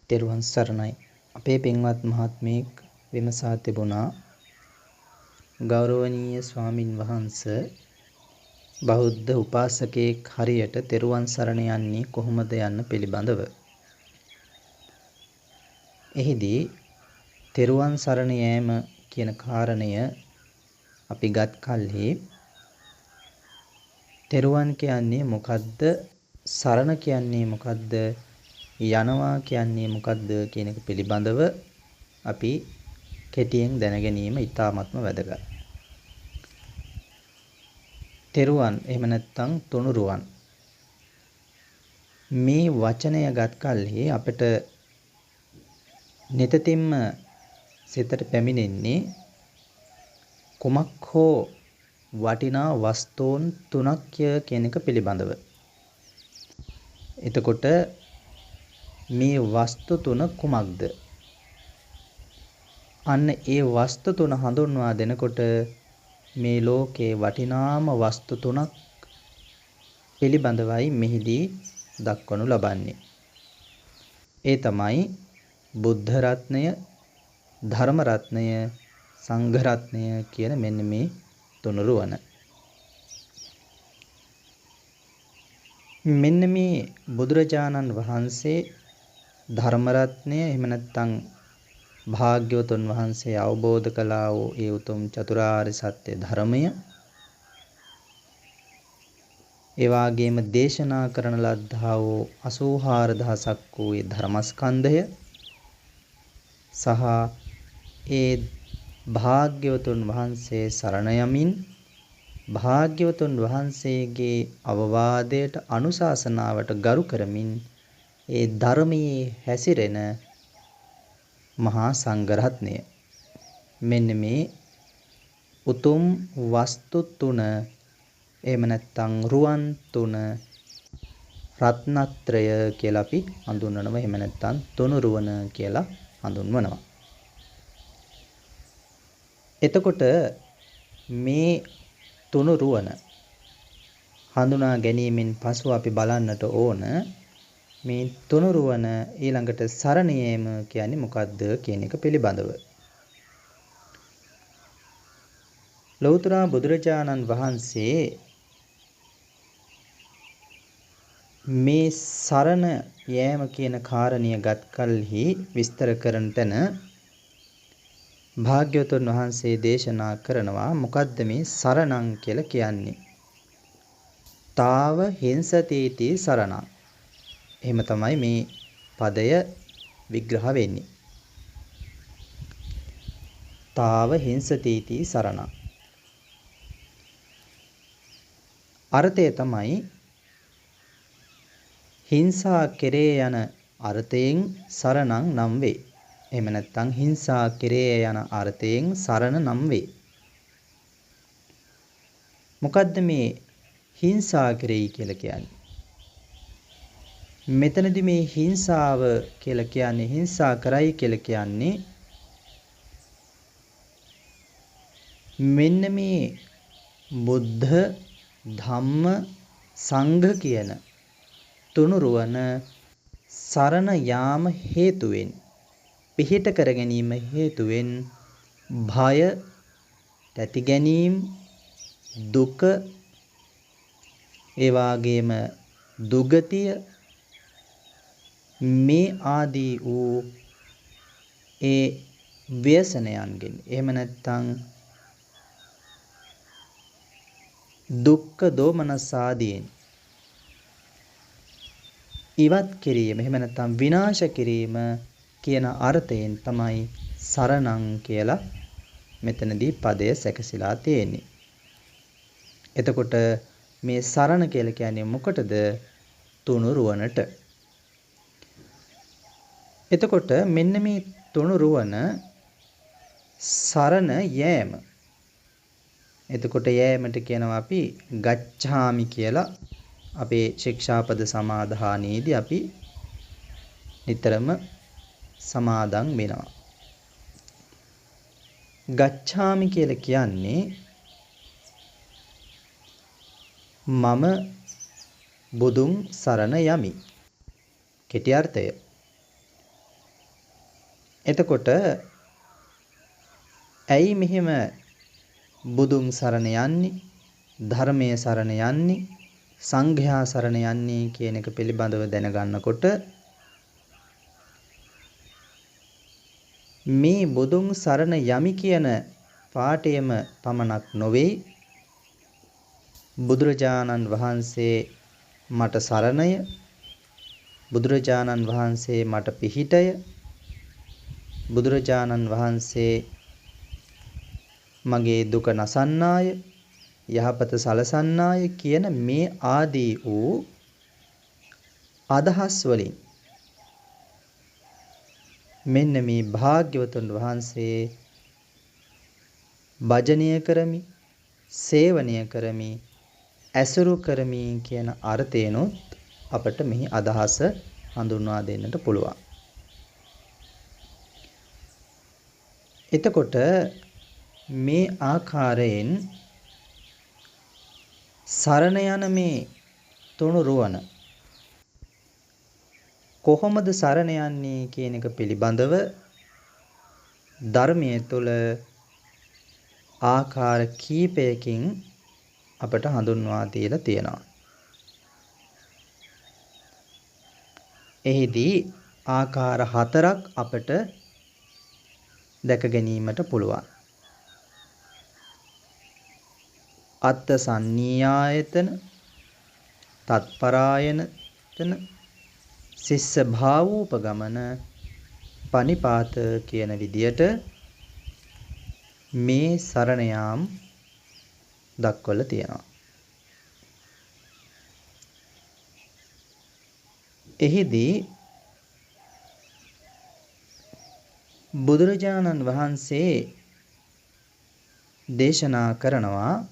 තෙරුවන් සරණයි. අපේ පින්වත් මහත්මයෙක් විමසා තිබුණා, ගෞරවනීය ස්වාමින් වහන්ස, බෞද්ධ උපාසකයෙක් හරියට තෙරුවන් සරණ යන්නේ කොහොමද යන්න පිළිබඳව. එහිදී තෙරුවන් සරණ යෑම කියන කාරණය අපි ගත් කල්හි තෙරුවන් කියන්නේ මොකද්ද, සරණ කියන්නේ මොකද්ද, යනවා කියන්නේ මොකද්ද කියන එක පිළිබඳව අපි කෙටියෙන් දැන ගැනීම ඉතාමත්ම වැදගත්. තෙරුවන් එහෙම නැත්නම් තුනුරුවන් මේ වචනය ගත් කල්හි අපිට නිතතින්ම සිතට පැමිණෙන්නේ කුමක් හෝ වටිනා වස්තුන් තුනක්ය කියන එක පිළිබඳව. එතකොට මේ වස්තු තුන කුමක්ද? අන්න ඒ වස්තු තුන හඳුන්වා දෙනකොට මේ ලෝකේ වටිනාම වස්තු තුනක් පිළිබඳවයි මෙහිදී දක්වනු ලබන්නේ. ඒ තමයි බුද්ධ රත්නය, ධර්ම රත්නය, සංඝ රත්නය කියන මෙන්න මේ තුනුරුවන. මෙන්න මේ බුදුරජාණන් වහන්සේ ධර්ම රත්නය එහෙම නැත්නම් භාග්‍යවතුන් වහන්සේ අවබෝධ කළා වූ ඒ උතුම් චතුරාර්ය සත්‍ය ධර්මය, ඒ වාගේම දේශනා කරන ලද්දා වූ 84,000ක් වූ ඒ ධර්මස්කන්ධය සහ ඒ භාග්‍යවතුන් වහන්සේ සරණ යමින් භාග්‍යවතුන් වහන්සේගේ අවවාදයට අනුශාසනාවට ගරු කරමින් ඒ ධර්මයේ හැසිරෙන මහා සංඝරත්නය, මෙන්න මේ උතුම් වස්තු තුන එහෙම නැත්නම් රුවන් තුන රත්නත්‍රය කියලා අපි හඳුන්වනවා, එහෙම නැත්නම් තුනුරුවන කියලා හඳුන්වනවා. එතකොට මේ තුනුරුවන හඳුනා ගැනීමෙන් පසු අපි බලන්නට ඕන මේ තුනුරුවන ඊළඟට සරණ යෑම කියන්නේ මොකද්ද කියන එක පිළිබඳව. ලෞතර බුදුරජාණන් වහන්සේ මේ සරණ යෑම කියන කාරණය ගත් කල්හි විස්තර කරන තැන භාග්‍යවතුන් වහන්සේ දේශනා කරනවා මොකද්ද මේ සරණං කියලා කියන්නේ. තාව හිංසතීති සරණං. එහෙම තමයි මේ පදය විග්‍රහ වෙන්නේ. තාව හිංසතීති සරණං. අර්ථය තමයි හිංසා කෙරේ යන අර්ථයෙන් සරණං නම් වේ. එහෙම නැත්නම් හිංසා කෙරේ යන අර්ථයෙන් සරණ නම් වේ. මොකද්ද මේ හිංසා කෙරෙයි කියලා කියන්නේ? මෙතනදි මේ හිංසාව කියලා කියන්නේ, හිංසා කරයි කියලා කියන්නේ මෙන්න මේ බුද්ධ, ධම්ම, සංඝ කියන තුනුරුවන සරණ යාම හේතුවෙන්, පිහිට කර ගැනීම හේතුවෙන් භය, තැති ගැනීම, දුක, ඒ වාගේම දුගතිය මේ ආදී වූ ඒ ව්‍යසනයන්ගෙන්, එහෙම නැත්නම් දුක්ඛ දෝමනස් ආදීන් ඉවත් කිරීම, එහෙම නැත්නම් විනාශ කිරීම කියන අර්ථයෙන් තමයි සරණං කියලා මෙතනදී පදය සැකසීලා තියෙන්නේ. එතකොට මේ සරණ කියලා කියන්නේ මොකටද? තුනුරුවනට. එතකොට මෙන්න මේ තුනුරුවන සරණ යෑම. එතකොට යෑමට කියනවා අපි ගච්ඡාමි කියලා. අපේ ශික්ෂාපද සමාදානයේදී අපි නිතරම සමාදන් වෙනවා. ගච්ඡාමි කියලා කියන්නේ මම බුදුන් සරණ යමි. කෙටි අර්ථය. එතකොට ඇයි මෙහෙම බුදුන් සරණ යන්නේ, ධර්මය සරණ යන්නේ, සංඝයා සරණ යන්නේ කියන එක පිළිබඳව දැනගන්නකොට මේ බුදුන් සරණ යමි කියන පාඨයම පමණක් නොවේ, බුදුරජාණන් වහන්සේ මට සරණය, බුදුරජාණන් වහන්සේ මට පිහිටය, බුදුරජාණන් වහන්සේ මගේ දුක නසන්නාය, යහපත සලසන්නාය කියන මේ ආදී වූ අදහස් වලින් මෙන්න මේ භාග්‍යවතුන් වහන්සේ භජනය කරමි, සේවනය කරමි, ඇසුරු කරමි කියන අර්ථයෙනුත් අපට මෙහි අදහස හඳුන්වා දෙන්නට පුළුවන්. එතකොට මේ ආකාරයෙන් සරණ යන මේ තුනුරුවන කොහොමද සරණ යන්නේ කියන එක පිළිබඳව ධර්මයේ තුල ආකාර කීපයකින් අපට හඳුන්වා දීලා තියෙනවා. එහිදී ආකාර හතරක් අපට දැක ගැනීමට පුළුවන්. අත්ථ සන්නියායතන, තත්පරායනතන, සිස්ස භාවෝපගමන, පනිපාත කියන විදියට මේ සරණ යාම් දක්වලා තියෙනවා. එහිදී බුදුරජාණන් වහන්සේ දේශනා කරනවා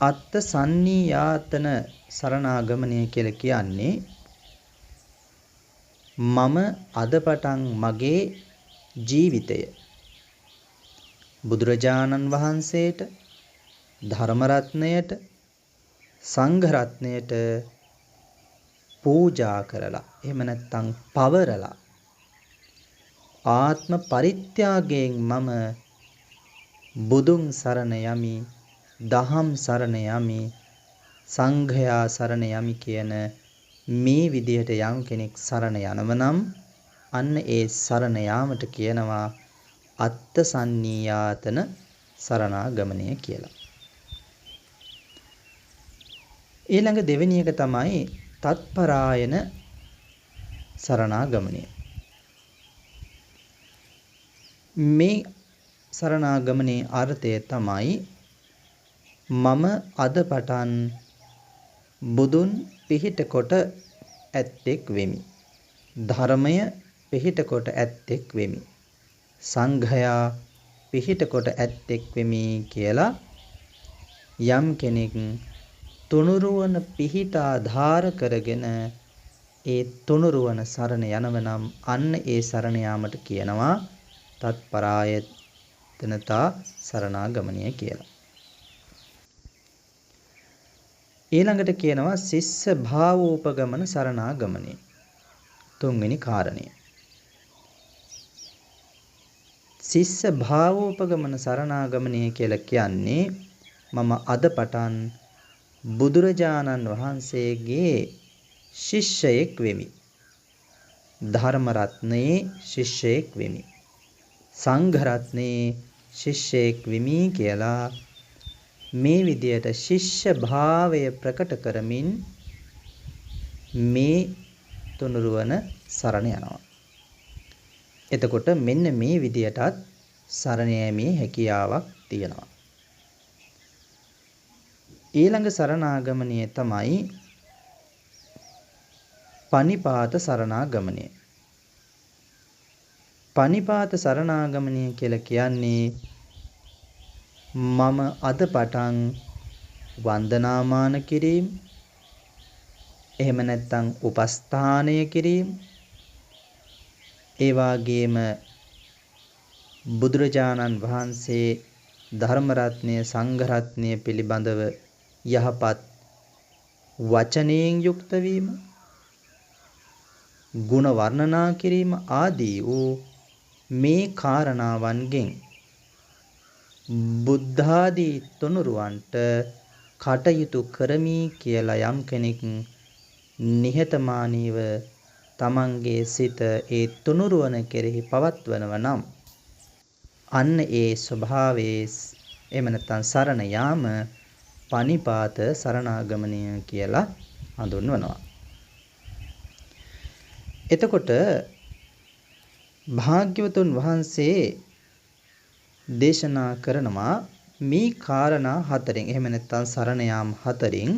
අත්ථ සන්නියාතන සරණාගමනය කියලා කියන්නේ මම අද පටන් මගේ ජීවිතය බුදුරජාණන් වහන්සේට, ධර්ම රත්නයට, සංඝ රත්නයට පූජා කරලා, එහෙම නැත්නම් පවරලා, ආත්ම පරිත්‍යාගයෙන් මම බුදුන් සරණ යමි, දහම් සරණ යමි, සංඝයා සරණ යමි කියන මේ විදිහට යම් කෙනෙක් සරණ යනව නම් අන්න ඒ සරණ යාමට කියනවා අත්ථ සන්නියාතන සරණාගමනය කියලා. ඊළඟ දෙවෙනි එක තමයි තත්පරායන සරණාගමනය. මේ සරණාගමනයේ අර්ථය තමයි මම අද පටන් බුදුන් පිහිට කොට ඇත්තෙක් වෙමි, ධර්මය පිහිට කොට ඇත්තෙක් වෙමි, සංඝයා පිහිට කොට ඇත්තෙක් වෙමි කියලා යම් කෙනෙක් තුනුරුවන පිහිට ආධාර කරගෙන ඒ තුනුරුවන සරණ යනව නම් අන්න ඒ සරණ යාමට කියනවා තත්පරායතනතා සරණාගමනය කියලා. ඊළඟට කියනවා සිස්ස භාවෝපගමන සරණාගමනය. තුන්වෙනි කාරණය. සිස්ස භාවෝපගමන සරණාගමනය කියලා කියන්නේ මම අද පටන් බුදුරජාණන් වහන්සේගේ ශිෂ්‍යයෙක් වෙමි, ධර්ම රත්නයේ ශිෂ්‍යයෙක් වෙමි, සංඝ රත්නයේ ශිෂ්‍යයෙක් වෙමි කියලා මේ විදියට ශිෂ්‍ය භාවය ප්‍රකට කරමින් මේ තුනුරුවන සරණ යනවා. එතකොට මෙන්න මේ විදියටත් සරණ යෑමේ හැකියාවක් තියෙනවා. ඊළඟ සරණාගමනය තමයි පනිපාත සරණාගමනය. පනිපාත සරණාගමනය කියලා කියන්නේ මම අද පටන් වන්දනාමාන කිරීම, එහෙම නැත්නම් උපස්ථානය කිරීම, ඒ වාගේම බුදුරජාණන් වහන්සේ ධර්ම රත්නය සංඝ රත්නය පිළිබඳව යහපත් වචනයෙන් යුක්ත වීම, ගුණ වර්ණනා කිරීම ආදී වූ මේ කාරණාවන්ගෙන් බුද්ධාදී තුනුරුවන්ට කටයුතු කරමි කියලා යම් කෙනෙක් නිහතමානීව තමන්ගේ සිත ඒ තුනුරුවන කෙරෙහි පවත්වනව නම් අන්න ඒ ස්වභාවයේ එහෙම නැත්නම් සරණ යාම පනිපාත සරණාගමනය කියලා හඳුන්වනවා. එතකොට භාග්‍යවතුන් වහන්සේ දේශනා කරනවා මේ කාරණා හතරෙන්, එහෙම නැත්නම් සරණ යාම හතරෙන්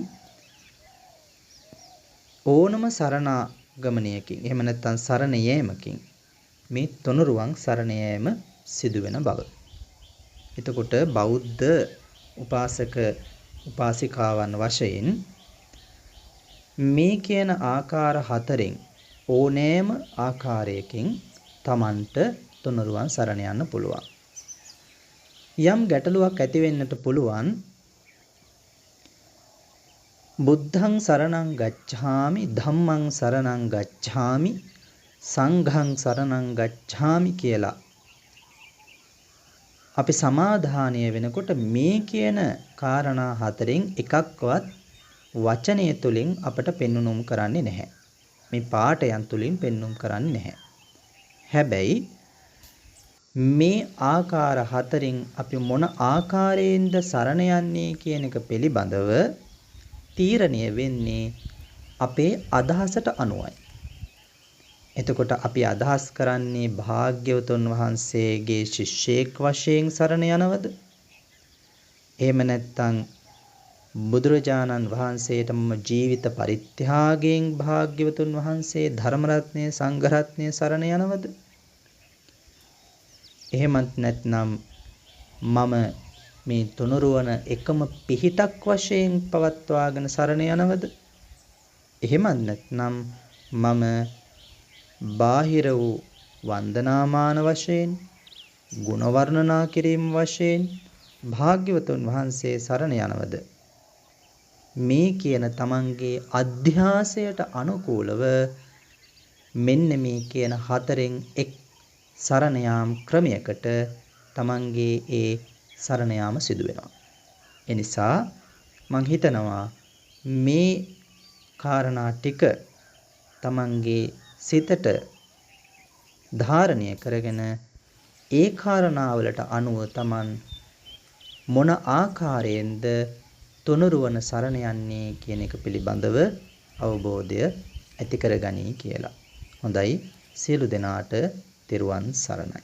ඕනම සරණාගමනයකින්, එහෙම නැත්නම් සරණ යෑමකින් මේ තුනුරුවන් සරණ යෑම සිදුවෙන බව. එතකොට බෞද්ධ උපාසක උපාසිකාවන් වශයෙන් මේ කියන ආකාර හතරෙන් ඕනෑම ආකාරයකින් තමන්ට තුනුරුවන් සරණ යන්න පුළුවන්. යම් ගැටලුවක් ඇති වෙන්නට පුළුවන්. බුද්ධං සරණං ගච්ඡාමි, ධම්මං සරණං ගච්ඡාමි, සංඝං සරණං ගච්ඡාමි කියලා අපි සමාධානය වෙනකොට මේ කියන කාරණා හතරෙන් එකක්වත් වචනය තුලින් අපට පෙන්නුම් කරන්නේ නැහැ. මේ පාඨයන් තුලින් පෙන්නුම් කරන්නේ නැහැ. හැබැයි මේ ආකාර හතරෙන් අපි මොන ආකාරයෙන්ද සරණ යන්නේ කියන එක පිළිබඳව තීරණය වෙන්නේ අපේ අදහසට අනුවයි. එතකොට අපි අදහස් කරන්නේ භාග්‍යවතුන් වහන්සේගේ ශිෂ්‍යයෙක් වශයෙන් සරණ යනවද? එහෙම නැත්නම් බුදුරජාණන් වහන්සේටම ජීවිත පරිත්‍යාගයෙන් භාග්‍යවතුන් වහන්සේ ධර්ම රත්නය සංඝ රත්නය සරණ යනවද? එහෙමත් නැත්නම් මම මේ තුනුරුවන එකම පිහිටක් වශයෙන් පවත්වාගෙන සරණ යනවද? එහෙමත් නැත්නම් මම බාහිර වූ වන්දනාමාන වශයෙන්, ගුණ වර්ණනා කිරීම වශයෙන් භාග්‍යවතුන් වහන්සේ සරණ යනවද? මේ කියන තමන්ගේ අධ්‍යාසයට අනුකූලව මෙන්න මේ කියන හතරෙන් එක් සරණ යාම් ක්‍රමයකට තමන්ගේ ඒ සරණ යාම සිදු වෙනවා. ඒ නිසා මං හිතනවා මේ කාරණා ටික තමන්ගේ සිතට ධාරණය කරගෙන ඒ කාරණාවලට අනුව තමන් මොන ආකාරයෙන්ද තුනුරුවන සරණ යන්නේ කියන එක පිළිබඳව අවබෝධය ඇති කරගනී කියලා. හොඳයි, සියලු දෙනාට තෙරුවන් සරණයි.